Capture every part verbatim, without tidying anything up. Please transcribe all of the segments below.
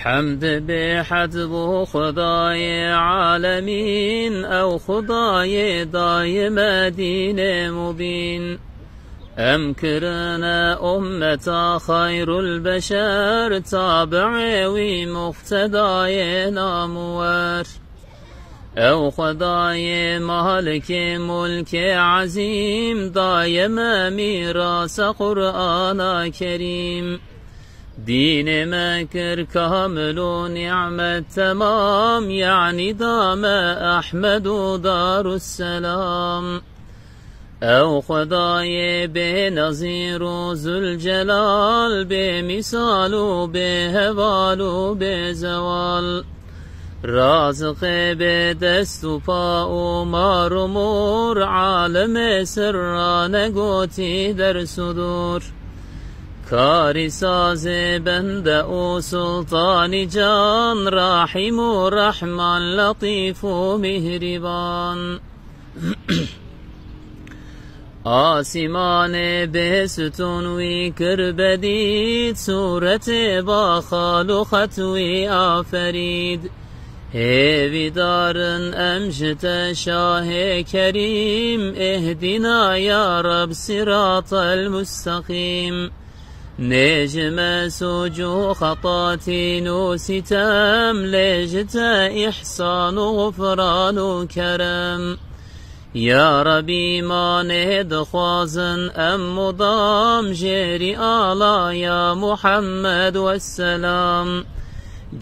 Hemd bêhed bo Xwedayê alemîn, ew Xwedayê daye me dînê mubîn. Em kirine ummeta xeyrul beşer, tabi'ê wî muqtedayê namwer. Ew Xwedayê Malikê mulkê ezîm, daye me mîrasa Qur'ana Kerîm. Dînê me kir kamil û nîmet temam, yanî da me Ehmed û Darusselam. Ew Xwedayê bênezîr û Zülcelal, bêmîsal û bêheval û bêzewal. Raziqê bê dest û pa û mar û mor, alemê sirra negotî ders û dor. Karî sazê bende û sultanî can, Rahîm û Rehman, Letîf û Mîhrîban. Asîmanê bê stûn wî kir bedîd, sûretê ba xal û xet wî aferîd. Hêvîdar in em ji te şahê kerîm, ihdîna ya Reb sîratel musteqîm. Nê ji me sûc û xeta tîn û sîtem, lê ji te îhsan û xufran û kerem. Ya Rebî, ma nê dixwazin em mudam jêrî ala ya Muhammed wesselam.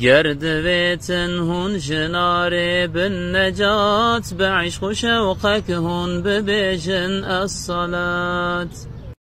Ger divêtin hûn ji narê bin necat, bi eşq û şewqek hûn bibêjin es-salat.